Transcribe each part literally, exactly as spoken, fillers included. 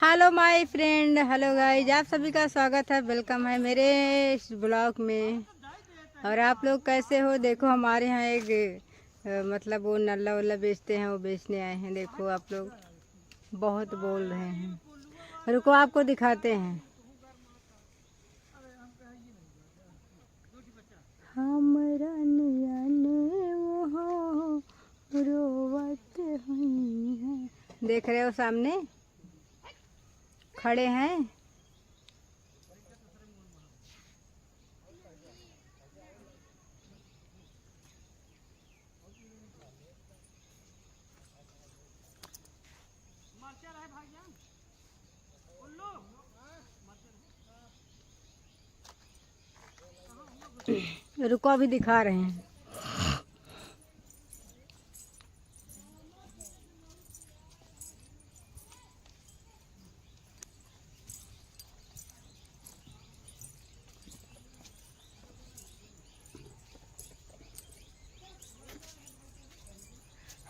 Hello my friend, hello guys, आप सभी का स्वागत है, welcome है मेरे इस vlog में। और आप लोग कैसे हो? देखो हमारे यहाँ एक, अ, मतलब वो नल्ला वल्ला बेचते हैं, वो बेचने आए हैं। देखो आप लोग बहुत बोल रहे हैं, रुको आपको दिखाते हैं। हमरा नियने वो रोवत हुई है। देख रहे हो सामने खड़े हैं। रुको, अभी दिखा रहे हैं।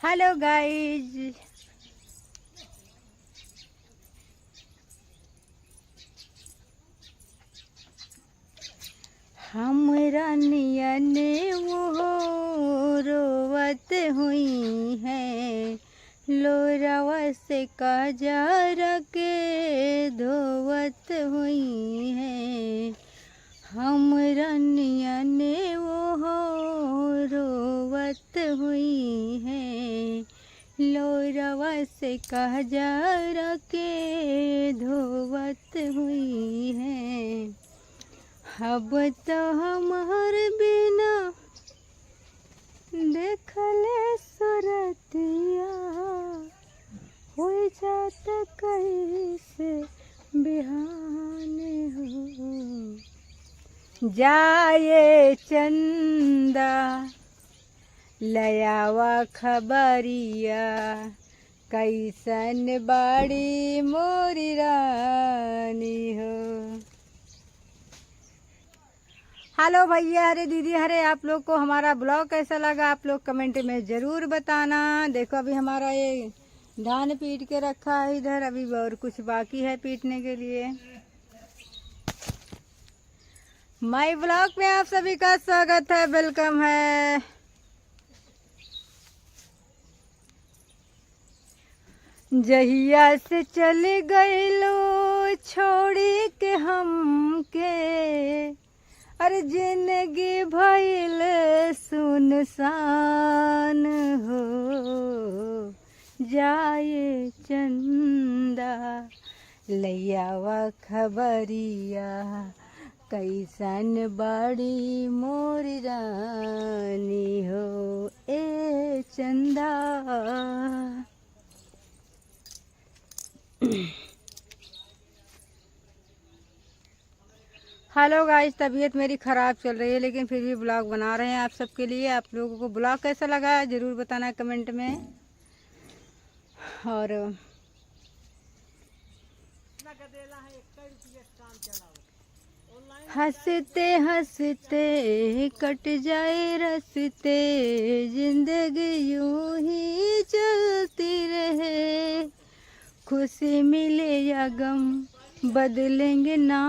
Hello guys, हमरा नियने वो रोवत हुई है, लोरवा से कजरा के धोवत हुई है। हमरा नियने वो रोवत हुई है, लोरवा से कजरा के धोवत हुई है। अब तो हमार बिना देखले सुरतिया हो जात कैसे बिहान हो। जाए चंदा लयावा खबरिया, कैसन बाड़ी मोरी रानी हो। हेलो भैया, अरे दीदी, अरे आप लोग को हमारा vlog कैसा लगा, आप लोग comment में ज़रूर बताना। देखो अभी हमारा ये धान पीट के रखा है इधर, अभी और कुछ बाकी है पीटने के लिए। My vlog में आप सभी का स्वागत है, welcome है। जहिया से चल गइलो छोड़ी के हमके, अरे जिंदगी भइल सुनसान हो। जाए चंदा लयावा खबरिया, कैसन बाड़ी मोरी रानी हो ए चंदा। हेलो गाइस, तबीयत मेरी ख़राब चल रही है, लेकिन फिर भी vlog बना रहे हैं आप सबके लिए। आप लोगों को vlog कैसा लगा, ज़रूर बताना comment में। और हंसते हंसते कट जाए रस्ते, जिंदगी यूं ही चलती रहे। खुशी मिले या गम, बदलेंगे ना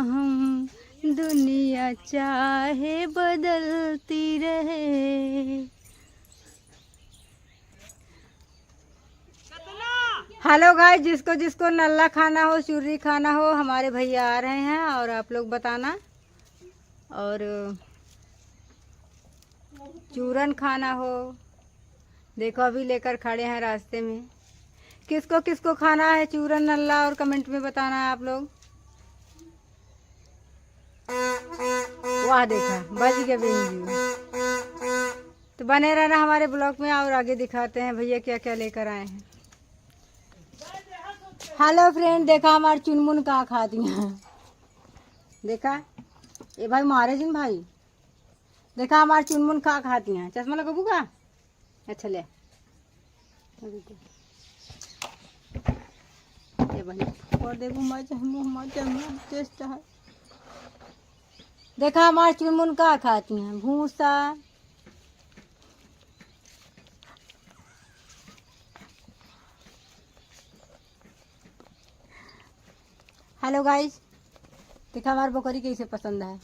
हम, दुनिया चाहे बदलती रहे। हेलो गाइस, जिसको जिसको नल्ला खाना हो, चुर्री खाना हो, हमारे भैया आ रहे हैं और आप लोग बताना। और चूरन खाना हो, देखो अभी लेकर खड़े हैं रास्ते में। किसको किसको खाना है चूरन नल्ला और comment में बताना है आप लोग। वाह देखा, बज गया बेंजू। तो बने रहना हमारे vlog में और आगे दिखाते हैं भैया क्या क्या लेकर आए हैं। हेलो फ्रेंड, देखा हमार चुनमुन का खाती हैं। देखा, ए भाई मारे जिन भाई, देखा हमार चुनमुन का खाती हैं। चश्मा लगबू का? अच्छा ले। ये बनी। और देखो मजा, मुँह मजा, मुँह टेस्ट है। देखा हमार चुनमुन का खाती हैं, भूसा। Hello guys, देखा हमार बकरी कैसे पसंद है।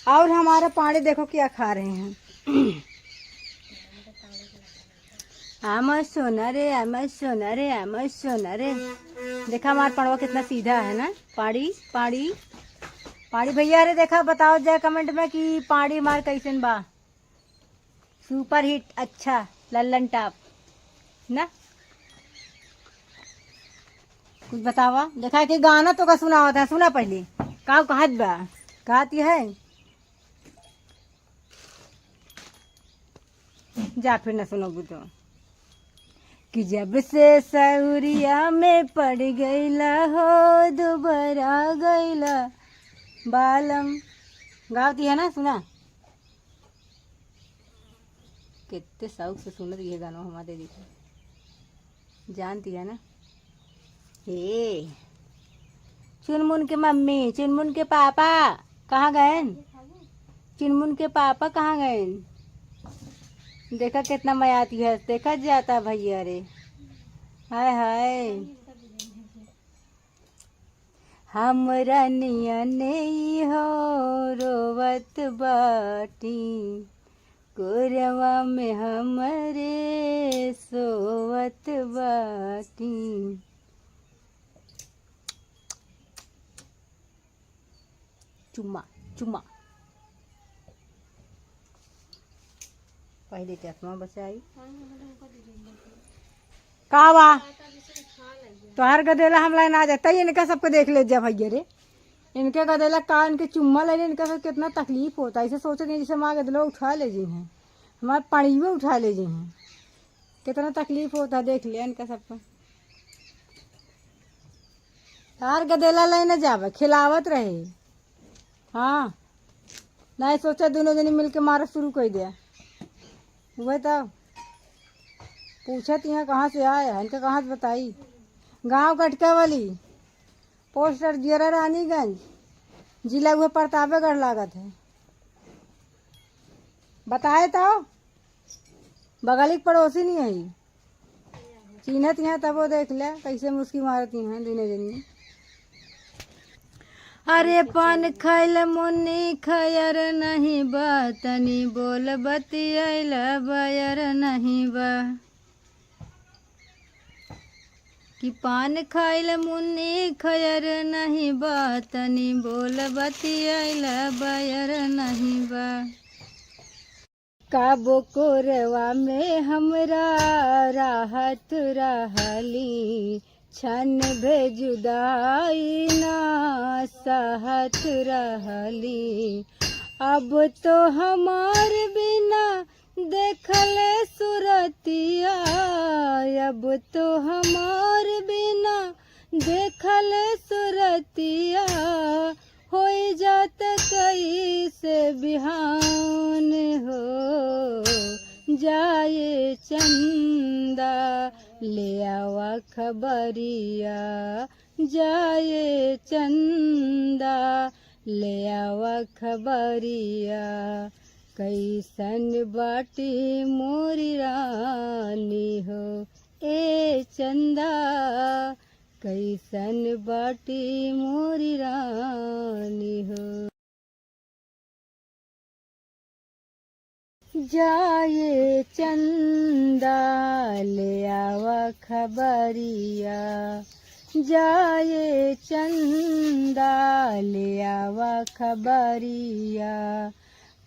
और हमारा पाड़े देखो क्या खा रहे हैं। आमा सोना रे, आमा सोना रे, आमा सोना रे। देखा हमार पड़वा कितना सीधा है ना। पाड़ी, पाड़ी, पाड़ी भैया रे, देखा बताओ जाए comment में कि पाड़ी हमार कैसन बा। Super hit, अच्छा, लल्लन top ना। कुछ बतावा, देखा कि गाना तो का सुनावत है, सुना पहले। का कहत बा? कहती है, जा फिर ना सुनोगु तो। कि जब से सउरिया में पड़ गइला हो, दुबरा गइला बालम। गावती है ना, सुना। कितने शौक से सुनत ये गाना हमारे देखो। जानती है ना? हे, चुनमुन के मम्मी, चुनमुन के पापा कहाँ गएन? चुनमुन के पापा कहाँ गएन? देखा कितना मया आती है, देखा जाता भैया रे। हाय हाय। हमरा नियन ई हो रोवत बाटी, कोरवा में हमरे सोवत बाटी। चुम्मा, चुम्मा। पहले चश्मा बचाई। का बा? तोहार गदेला हम लाइन आ जाता, इनका सबको देख ले जा भैया रे। इनके गदेला का, इनके चुम्मा लेने, इनका सब कितना तकलीफ होता है। ऐसे सोचत हैं जैसे हमारा गदेला उठा ले जी हैं, हमारे पड़ियो उठा ले जी हैं। कितना तकलीफ होता है, देख ले इनका सबको। तोहार गदेला लेने जावे, खिलावत रहे। हाँ, नहीं सोचा दोनों जनी मिलके मारा शुरू कर दिया। वह तो पूछत यहाँ कहाँ से आया, इनका कहाँ से बताई। गांव कटकावली, पोस्ट अरजियरा रानीगंज, जिला वह प्रतापगढ़ लागत है। बताए तो बगली के पड़ोसी नहीं है। चिन्हत यहाँ तबो देख ले, कैसे मुस्की मारत यहाँ दुनो जनी। अरे पान खाइल मुन्नी खयर नहीं बा, तनी बोल बतियाइल बयर नहीं बा। कि पान खाइल मुन्नी खयर नहीं बा, तनी बोल बतियाइल बयर नहीं बा। काबो कोरवा में हमरा राहत रहली, क्षण भे जुदाई ना सहत रहली। अब तो हमार बिना देखल सुरतिया, अब तो हमार बिना देखल सुरतिया, होई जात कैसे बिहान हो। जाए चंदा ले आवा खबरिया, जाए चंदा ले आवा खबरिया, कैसन बाटी मोरी रानी हो। ए चंदा, कैसन बाटी मोरी रानी हो। जाए चंदा ले आवा खबरिया, जाए चंदा ले आवा खबरिया,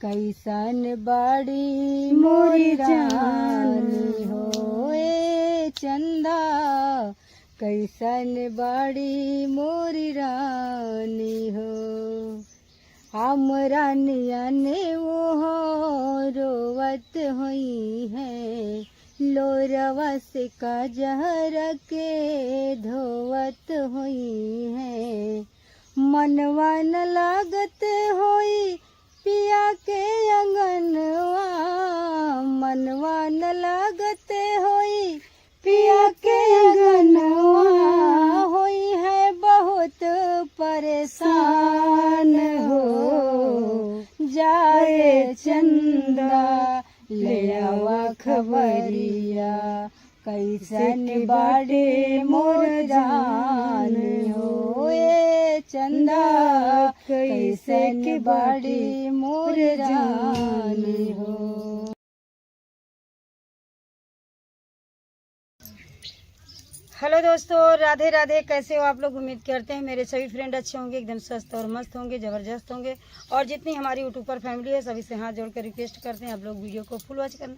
कैसन बाड़ी मोरी रानी हो। ए चंदा, कैसन बाड़ी मोरी रानी हो। हमरा नियन ओहो रोवत होइहैं, लोरवा से कजरा के धोवत होइहैं। मनवा न लागत होई पिया के अंगनवा, मनवा न लागत होई पिया के अंगनवा, होइहैं बहुत परेशान हो। जाए चंदा ले आवा खबरिया, कई कैसन बाड़ी मोर जान हो ए चंदा, कैसन बाड़ी मोर जान हो। हेलो दोस्तों, राधे राधे। कैसे हो आप लोग? उम्मीद करते हैं मेरे सभी फ्रेंड अच्छे होंगे, एकदम स्वस्थ और मस्त होंगे, ज़बरदस्त होंगे। और जितनी हमारी यूट्यूबर फैमिली है, सभी से हाथ जोड़ कर रिक्वेस्ट करते हैं आप लोग वीडियो को फुल वॉच करना,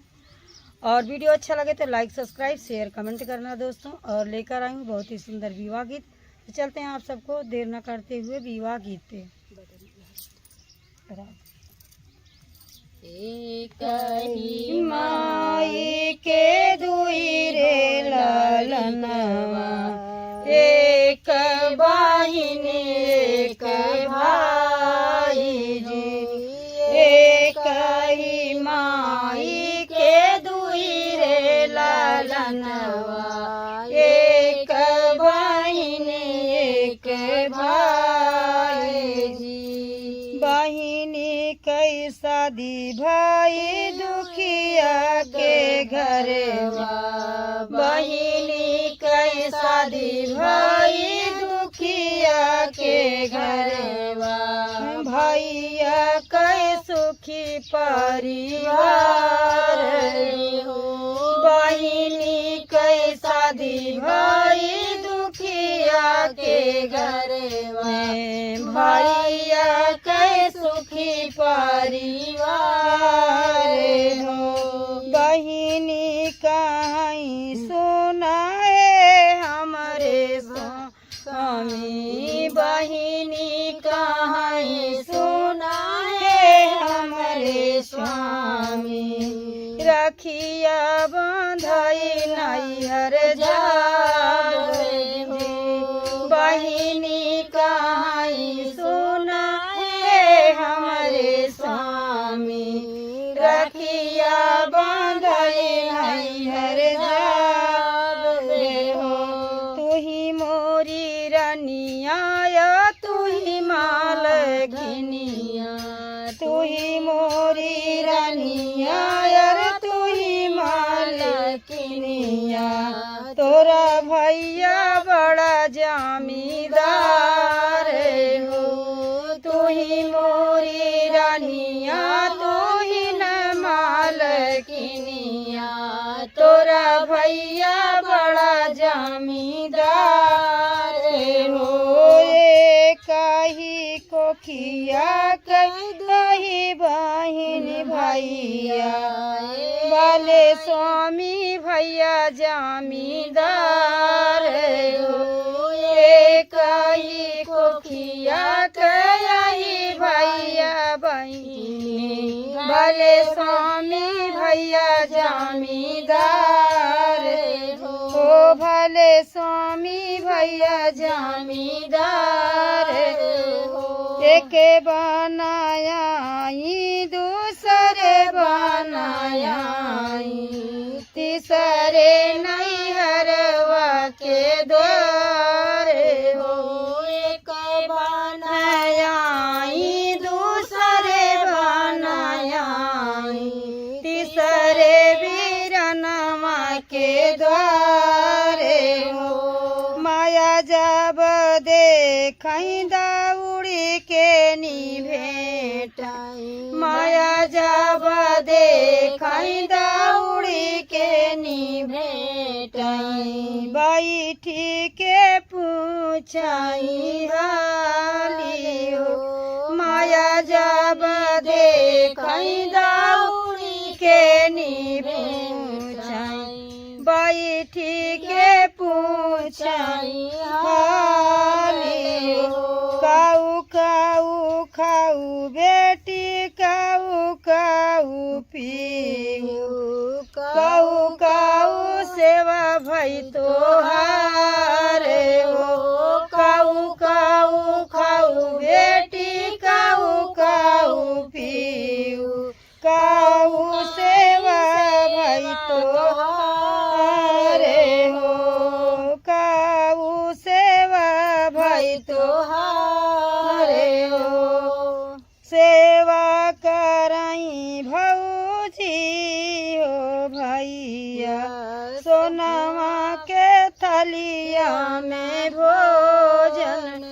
और वीडियो अच्छा लगे तो लाइक, सब्सक्राइब, शेयर, कमेंट करना दोस्तों। और लेकर आई हूँ बहुत ही सुंदर विवाह गीत। तो चलते हैं आप सबको देर न करते हुए विवाह गीत पे। एक ही माई के दुई रे ललनवा, एक बहिन एक भाई जी। एक ही माई के दुई रे ललनवा, एक बहिन एक भाई जी। बहिनी कै शादी भाई दुखिया के घरवा, बहिनी कै शादी भाई दुखिया के घरवा, भैया कै सुखी परिवार हो। बहिनी कै शादी भाई दुखिया के घरवा, भैया कै सुखी परिवार हो। बहिनी कहीं सुना है हमरे स्वामी, बहिनी कहीं सुना है हमरे स्वामी। रखिया बांधई नैहर जावे हो, बहिनी कहीं सुना है हमरे स्वामी। रखिया बांधई नैहर जावे हो, तू ही मोरी रनिया या तू ही मालकिनिया, तू ही मोरी रनिया यार तू ही मालकिनिया। तोरा भैया बड़ा जमींदार हो, तू ही मोरी रनिया तू ही न मालकिनिया। तोरा भैया बड़ा जमींदार हो। एक ही कोखिया के दही बहिन भैया, भले स्वामी भैया जमींदार हो। एक ही कोखिया के यही भैया बहिनी, भले स्वामी भैया जमींदार हो। ओ भले स्वामी भैया जमींदार हो। एक बनाई दूसरे बनाई, तीसरे नैहरवा के द्वार हो। एक बनाई दूसरे बनाई, तीसरे बीरनवा के द्वार हो। माया जब देखई दौड़ी के नी भेटाई, माया जब देखई दौड़ी के नी भेटाई, बैठी के पूछई हाली हो। माया जब देखई दौड़ी के नी भेटाई, बैठी के पूछई हाली हो। काऊ काऊ खाऊ बेटी, काऊ काऊ पीऊ, काऊ काऊ सेवा भई तोहार हो। काऊ काऊ खाऊ बेटी, काऊ काऊ पीऊ, काऊ सेवा भई तोहार हो। काऊ सेवा भई तोहार हो। सेवा करई भौजी हो भैया, सोनवा के थलिया में भोजन,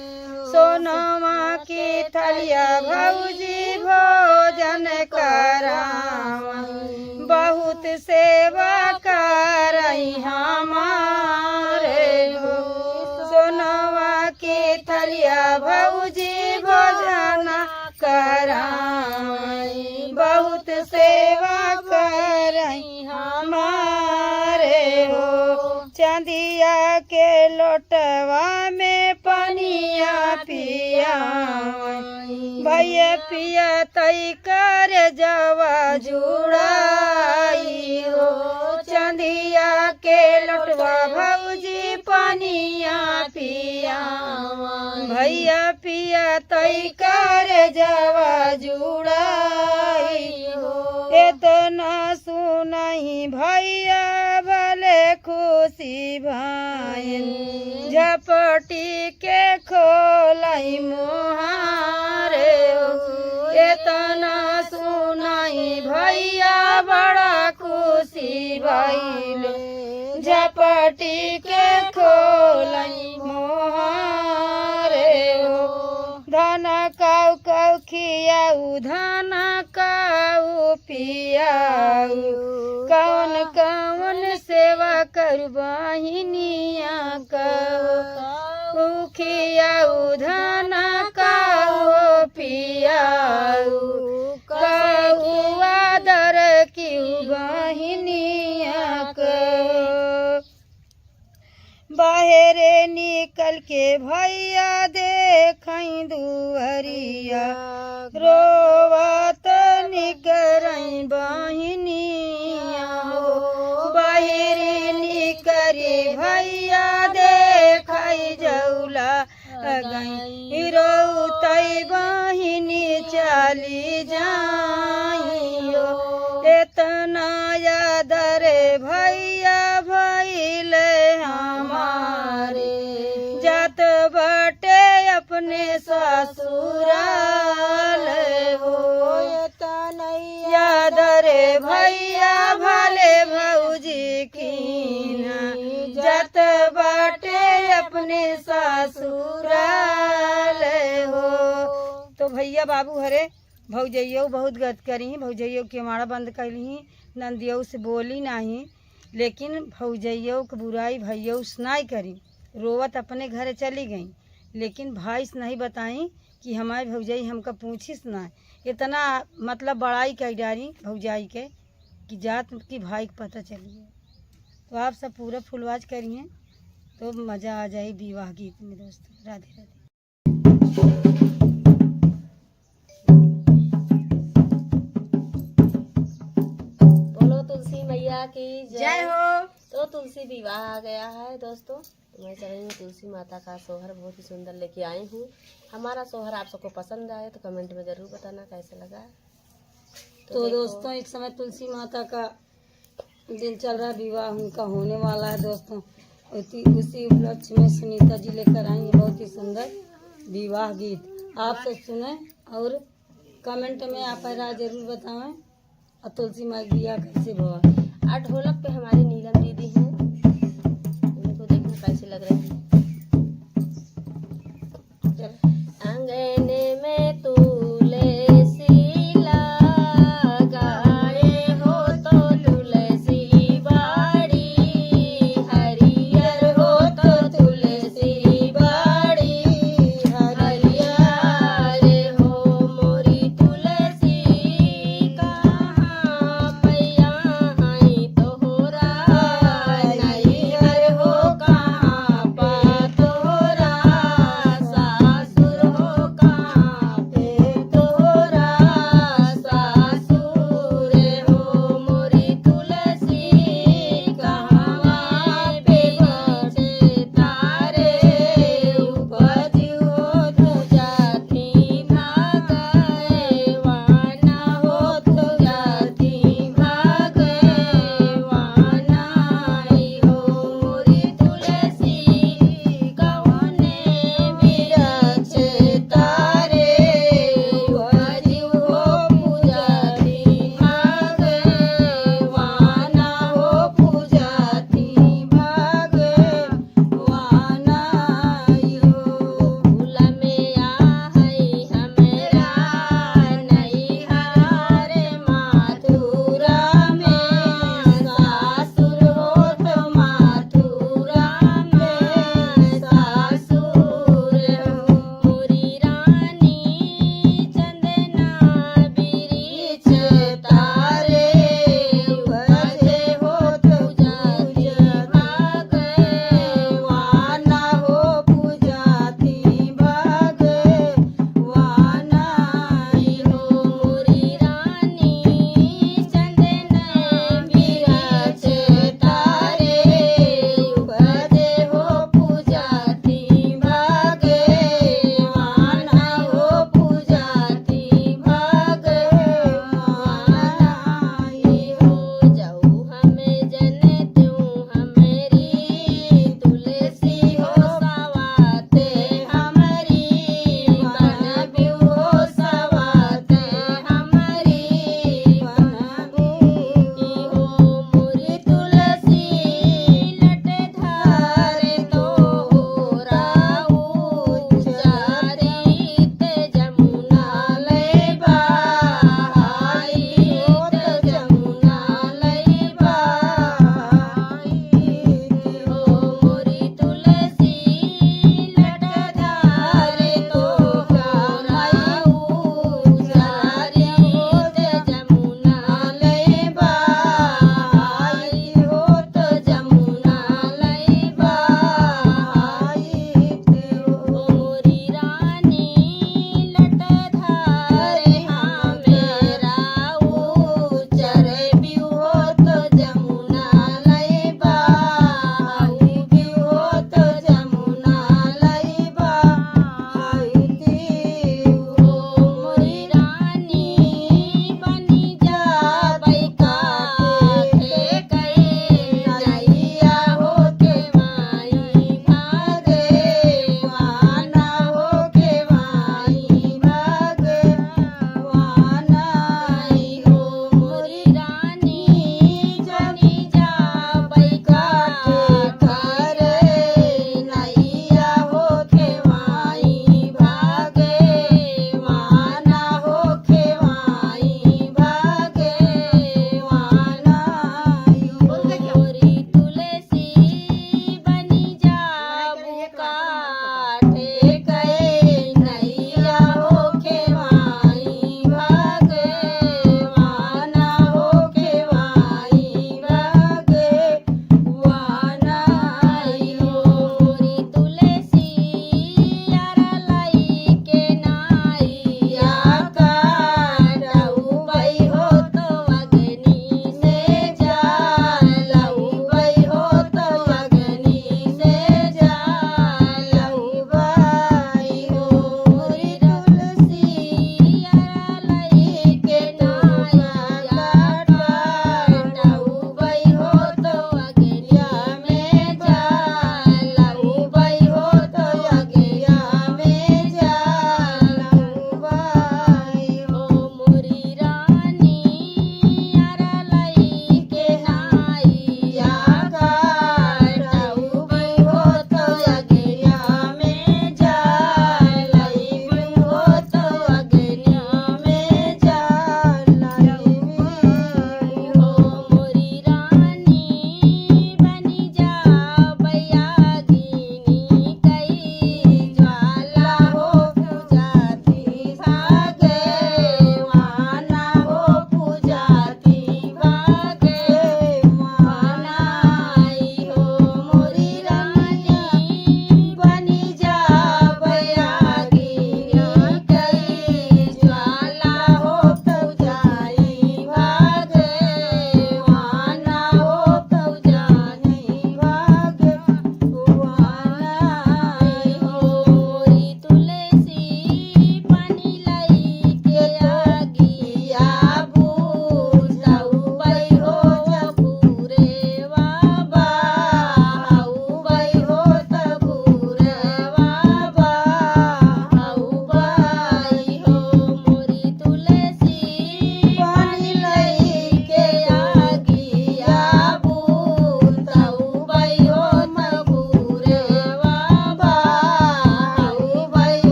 सोनवा के थलिया भौजी भोजन करावई, बहुत सेवा करई हमारे हो। सोनवा के थलिया भौजी भोजन करावई, बहुत सेवा करई हमारे हो। चंदिया के लोटवा में पनिया पियावई, भैया पिया तई करेजवा जुड़ाई हो। चंदिया के लोटवा भौजी पनिया पियावई, भैया पिया तई करेजवा जुड़ाई हो। एतना सुनई भैया भले खुशी भइन, झपटी के खोलई मोहारे हो। एतना सुनई भैया बड़ा खुशी भइले, झपटी के खोलई मोहारे हो। धान काऊ काऊ खियाऊ, धान काऊ पियाऊ, कौन कौन सेवा करू बहिनिया कहो। काऊ खियाऊ, धान काऊ पियाऊ, काऊ आदर किऊ बहिनिया कहो। बाहरे निकल के भैया देखई दुअरिया, रोवत निकरई बहिनिया हो। बाहरे निकरे भैया देखई जौला गई, रोतई बहिनी चली जाई हो। एतना याद रे भैया भइले हमारे, जात बाटे अपने ससुराल हो। एतना याद रे भैया भले भौजी कीना, जात बाटे अपने ससुराल हो। तो भैया बाबू हरे भौजइयो बहुत गत करी, भौजइयो के माड़ा बंद कैली, नंदियो से बोली नाही, लेकिन भौजइयो के बुराई भैयो से नाही करी। रोवत अपने घरे चली गई, लेकिन भाई से नहीं बताई कि हमारी भौजाई हमका पूछिस ना। इतना मतलब बड़ाई कई डारी भौजाई के कि जात की भाई के पता चली है। तो आप सब पूरा फुलवाज करिए तो मज़ा आ जाए विवाह गीत में दोस्तों। राधे राधे। बोलो तुलसी मैया की जय। जय हो। तो तुलसी विवाह आ गया है दोस्तों। मैं चली हूँ तुलसी माता का सोहर बहुत ही सुंदर लेके आई हूँ। हमारा सोहर आप सबको पसंद आए तो कमेंट में ज़रूर बताना कैसे लगा। तो तो देखो। दोस्तों, इस समय तुलसी माता का दिन चल रहा है, विवाह उनका होने वाला है दोस्तों। उसी, उसी उपलक्ष्य में सुनीता जी लेकर आई हैं बहुत ही सुंदर विवाह गीत। आप सब सुने और कमेंट में आप राय जरूर बतावें। और तुलसी माई के बियाह कैसे भवा। और ढोलक पे हमारी नीलम दीदी हैं, उनको देखना कैसे लग रही है। चलो। आंगन में तुलसी लगाए हो तो तुलसी बाड़ी हरियर हो तो तुलसी बाड़ी हरियर हो मोरी तुलसी कहाँ मैया आई तोहरा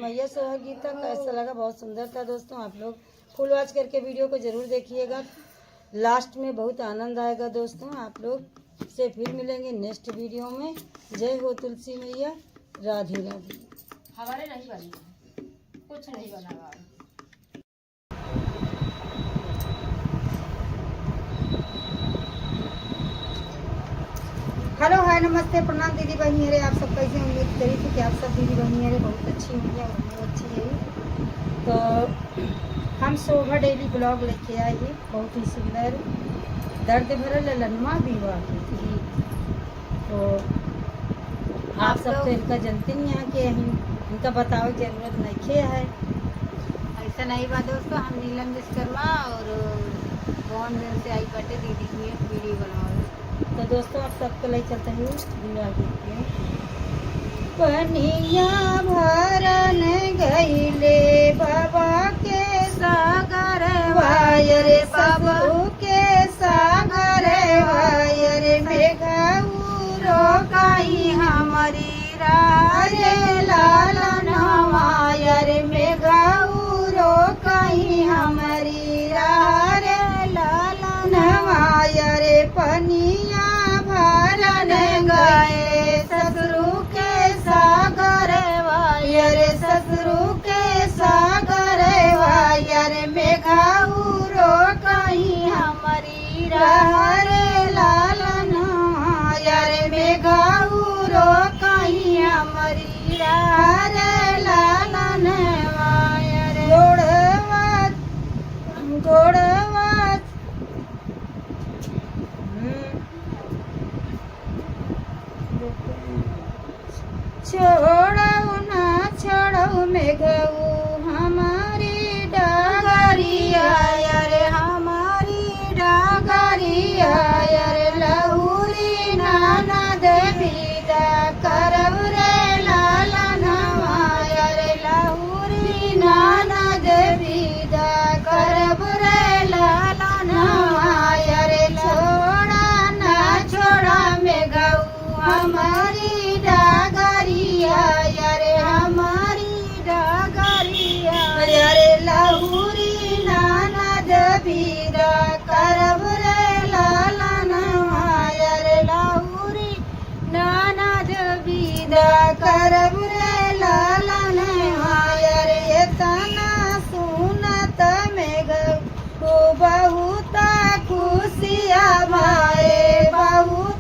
ये सोहर गीत था, कैसा लगा? बहुत सुंदर था दोस्तों। आप लोग full watch करके video को जरूर देखिएगा, last में बहुत आनंद आएगा दोस्तों। आप लोग से फिर मिलेंगे next video में। जय हो तुलसी मैया, राधे राधे। हमारे नहीं बनी, कुछ नहीं बना हुआ। हेलो, हाय, नमस्ते, प्रणाम दीदी बहिनी। अरे, आप सब कैसे? उम्मीद करी थी कि आप सब दीदी बहिनी अरे बहुत अच्छी होंगी और हम भी अच्छी है। तो हम शोभा daily vlog लेके आई है, बहुत ही सुंदर दर्द भरल ललनमा विवाह गीत। तो आप आप सब तो लोग इनका जनते नहीं है कि हम इनका बतावे के जरूरत नहीं है। ऐसा नहीं बा दोस्तों, हम नीलम विश्वकर्मा और बॉम्बे से आई बाटे दीदी के लिए video बनावे। तो दोस्तों, आप सबको ले चलते हैं विवाह गीत में। पनिया भरन गईले बाबा के सागर वायर, बाबा। सबके सागर वायर, मेघा उरो कहीं हमरी राह रे लालन वायर, मेघा उरो कहीं हमरी राह रे लालन वायर। पनिया भरन गए ससुरु के सागर वायर, ससुरु के सागर वायर, मेघा उरो कहीं हमरी राह रे लालन वायर, मेघा उरो कहीं हमरी राह रे लालन वायर। गोड़वा, गोड़वा, हम्म। छोड़ौ ना छोड़ौ मेघऊ हमारी डगरिया, अरे हमारी डगरिया, अरे लहुरी ननद विदा करब रे लालनवा, अरे लहुरी ननद विदा करब रे लालनवा, अरे छोड़ा ना छोड़ा मेघऊ हमारी डगरिया, अरे हमारी डगरिया। अरे लहुरी ननद विदा करब रे लालनवा, अरे लहुरी ननद विदा करब रे लालनवा। अरे एतना सुनत मेघऊ बहुत खुशिया भाए, बहुत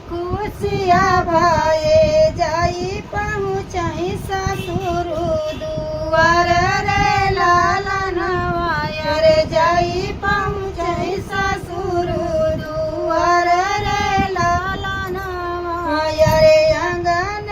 खुशिया भाए, जाई पहुँचई ससुर दुआर रे लालनवा, अरे जाई पहुँचई ससुर दुआर रे लालनवा, अरे आंगन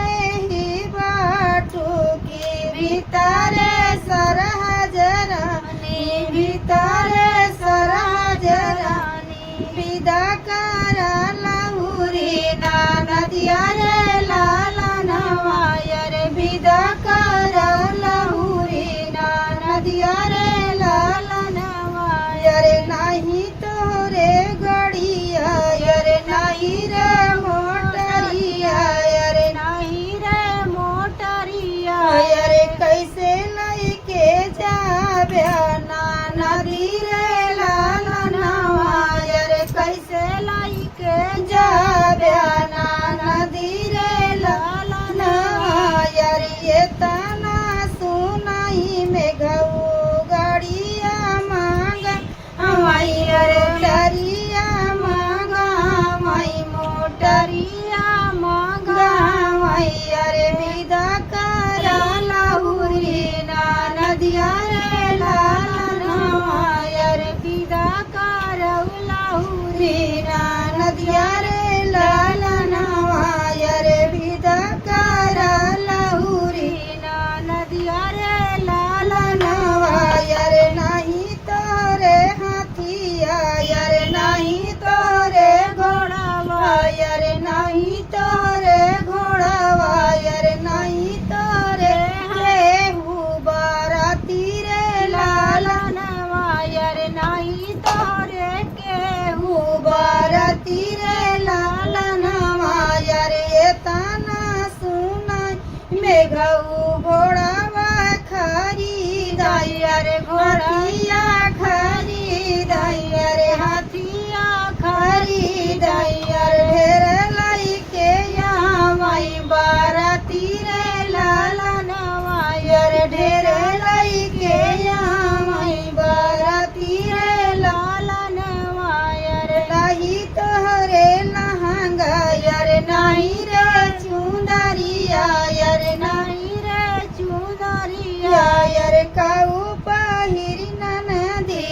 ही बाटू की भीतरे सरहज रानी, भीतरे सरहज रानी। विदा करा लहुरी ननदिया रे लालनवा, अरे विदा करा लहुरी ननदिया रे लालनवा, अरे नाही तोरे गड़िया, अरे नाही रे मोटरिया, अरे नाही रे मोटरिया, अरे कैसे लइके जाब्या ननदी रे लालनवा, अरे कैसे लइके जाब्या ननदी रे लालनवा, अरे एतना सुनई मेघऊ गड़िया मांग हवाई, अरे मोटरिया मांगा हवाई, मोटरिया मांगा हवाई, अरे विदा करा लहुरी ननदिया रे लालनवा, अरे विदा करा लहुरी ननदिया रे लालनवा, अरे विदा करा लहुरी ननदिया रे लालनवा, अरे नाही तोरे हाथिया, अरे नाही तोरे घोड़ावा, अरे नाही तोरे घोड़ावा, अरे नाही तोरे केहू बाराती रे लालनवा, अरे नाही तोरे केहू बाराती रे लालन हथिया खरीदई, अरे हथिया खरीदई, अरे ढेर लइके आवई बाराती रे लालनवा, अरे ढेर लइके आवई बाराती रे लालनवा, अरे लाही तोहरे लहंगा, अरे नाही रे चुंदरिया, अरे नाही रे चुनरिया, अरे काऊ पहिरी ननदी,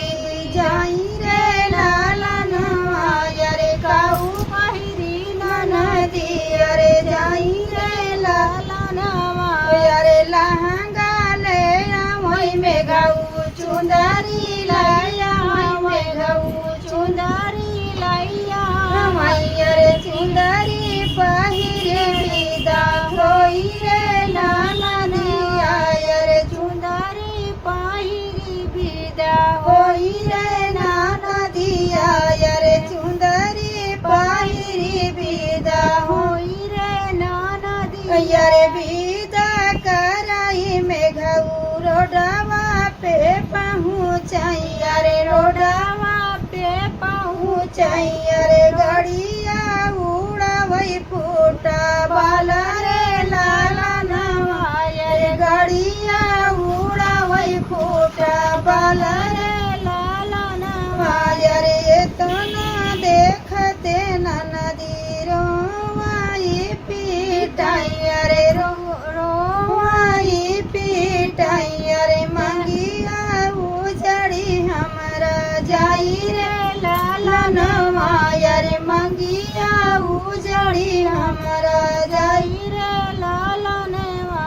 जाई रे लालनवा, अरे काऊ पहिरी ननदी, अरे जाई रे लालनवा, अरे लहंगा ले आवई मेघऊ, चुंदरी ले आवई मेघऊ, चुंदरी लइया हमैया रे चुंदरी पहिरे बिदा होई रे लालनवा, अरे चुंदरी पहिरी बिदा होई रे ननदिया, अरे चुंदरी पहिरी बिदा होई रे ननदिया, अरे बिदा कराई मेघऊ रोडवा पे पहुँचई, अरे रोडवा पे पहुँचई, अरे गड़िया उड़ावई फूटा बाला रे लालनवा, अरे गड़िया उड़ावई फूटा बाला रे लालनवा, अरे एतना देखते ननदी रोवाई पिटाई, अरे रो-, रोवाई पिटाई, अरे मंगिया उजड़ी हमरा जाई रे लालनवा, अरे मंगिया उजड़ी हमरा जाई रे लालनवा,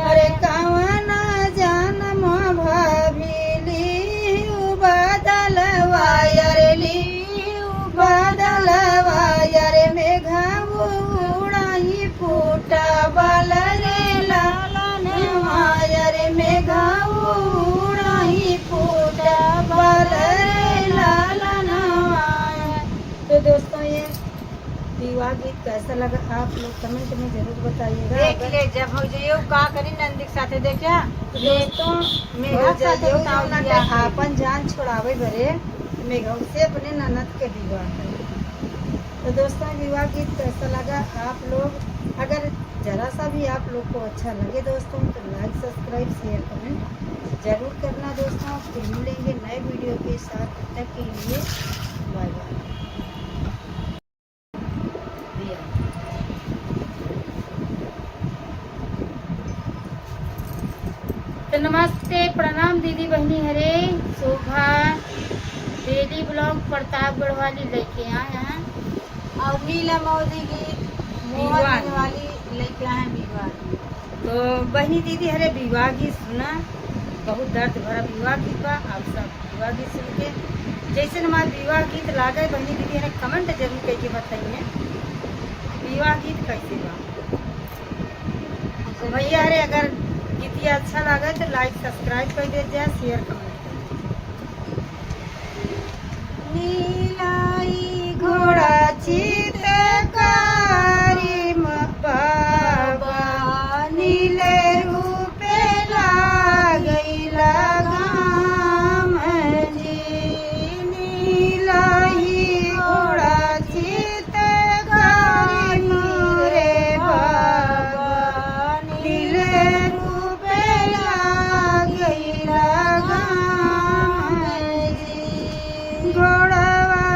अरे कवन जनम भाभी लिहू बदलवा, अरे लिहू बदलवा, अरे मेघऊ उड़ाई फूटा बाला रे लालनवा, अरे मेघऊ उड़ाई फूटा बाला रे लालनवा। तो दोस्तों, ये विवाह गीत कैसा लगा, आप लोग comment में जरूर बताइएगा। देख ले, जब भौजइयो का करी नंदी के साथे, देखा? तो दोस्तों, मेघा के साथे भौजइयो बताओ जौन दिया बाटे है। आपन जान छोड़ावे बरे मेघऊ से अपने ननद के विवाह करे। तो दोस्तों, विवाह गीत कैसा लगा, आप लोग अगर जरा सा भी आप लोग को अच्छा लगे दोस्तों, तो like, subscribe, share, comment जरूर करना दोस्तों। फिर मिलेंगे नए video के साथ, तब तक के लिए bye bye। तो नमस्ते, प्रणाम दीदी बहिनी हरे, शोभा daily vlog प्रतापगढ़ वाली लइके आए हैं। और नीलम मौजी गीत मोहन विवाह। वाली लइके आए हैं विवाह। तो बहिनी दीदी हरे विवाह गीत सुना, बहुत दर्द भरा विवाह गीत बा। आप सब विवाह गीत सुन के जैसे हमार विवाह गीत लागे, बहिनी दीदी हरे comment जरूर करके बताइए विवाह गीत कैसे बा। भैया हरे अगर गीतिया अच्छा लागे तो like subscribe कर दे जाए, share comment कर दे। नीलाई घोड़ा चित कारी म बाबा, नीले रूपे लागैला गाम जी। नीलाई घोड़ा चित कारी मोरे बाबा, नीले रूपे लागैला गाम जी। घोड़वा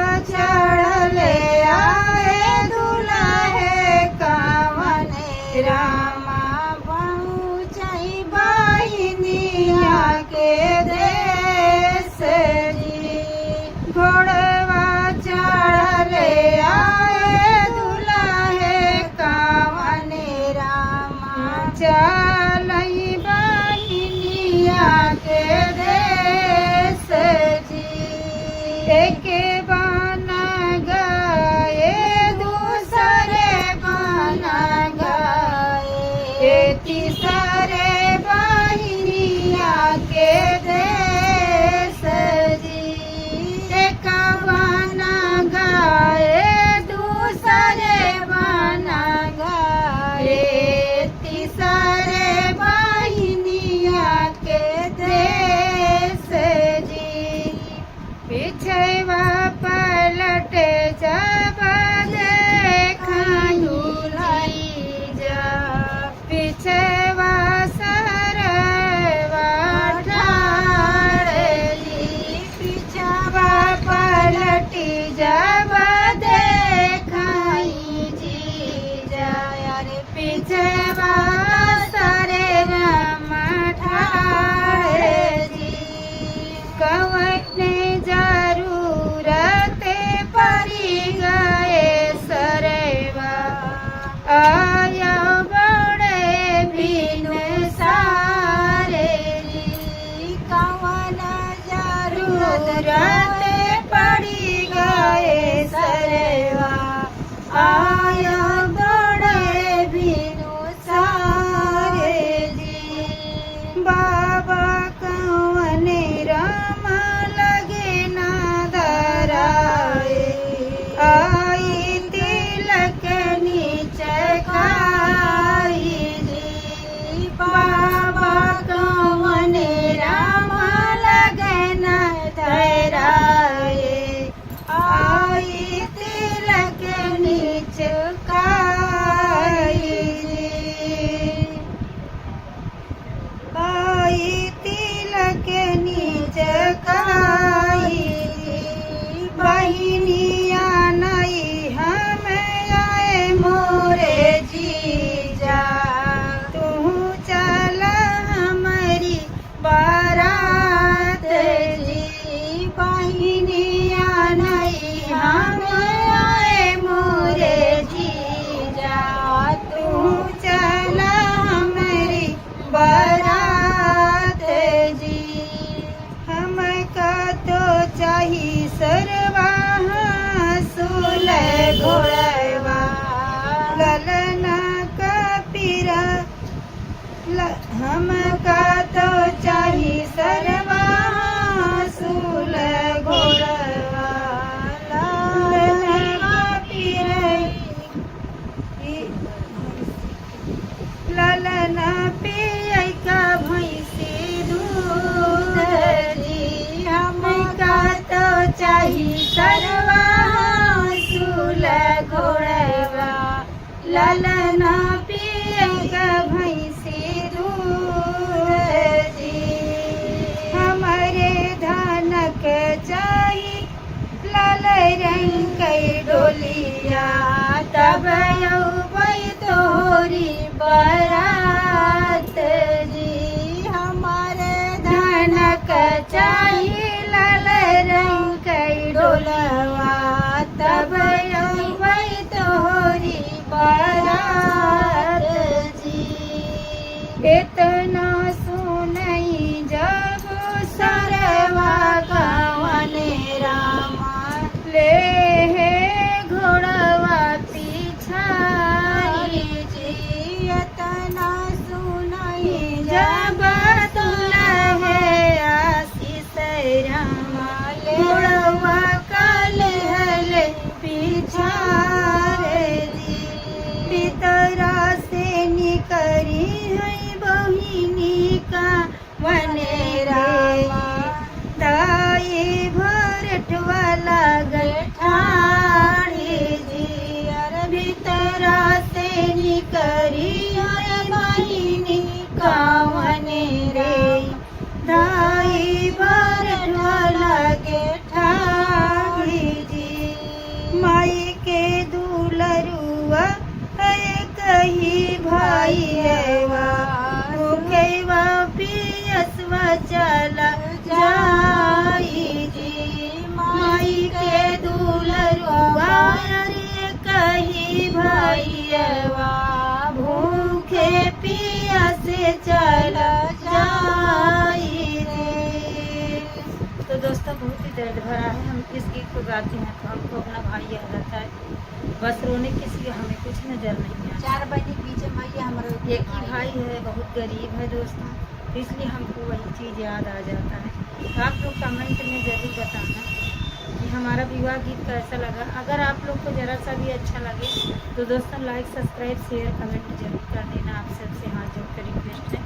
लालन पियक भैंसी दूध जी। हमरे धनक चाही लाल रंग कै डोलिया, तब अउबै तोहरी बरात जी। हमरे धनक चाही लाल रंग कै डोलवा, तब अउबै तोहरी बरात जी। एतना सुनई जब सरवा गवने रामा, लेहे घोड़वा पिछारी जी। एतना सुनई जब सुनहे आशीष रामा, घोड़वा का लेहले पिछारी जी। भीतरा से निकरी है बहिनी का वने रामा, दाई भरठवा लागे ठाढ़ी जी। अरे भीतरा से निकरी है बहिनी का वने रे, दाई भरठवा लागे ठाढ़ी जी। माई के दुलरुआ है कही भाईवा, भूखेवा पियसवा चला जाई जी। माई के दुलरुआ है कही भाईवा, भूखे पियसे चला जाई रे। तो दोस्तों, बहुत ही दर्द भरा है। हम इस गीत को गाते हैं तो हमको अपना भाई याद आता है। बस रोने के सिवा हमें कुछ नजर नहीं आता। चार बहिनी के बीच में ये हमारा एक ही भाई है, बहुत गरीब है दोस्तों, तो इसलिए हमको वही चीज़ याद आ जाता है। तो आप लोग कमेंट में ज़रूर बताना कि हमारा विवाह गीत कैसा लगा। अगर आप लोग को ज़रा सा भी अच्छा लगे तो दोस्तों, लाइक, सब्सक्राइब, शेयर, कमेंट जरूर कर देना। आप सबसे हाथ जोड़ कर रिक्वेस्ट है।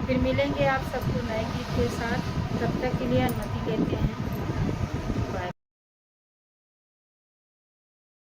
फिर मिलेंगे आप सबको नए गीत के साथ। तब तक के लिए अनुमति लेते हैं।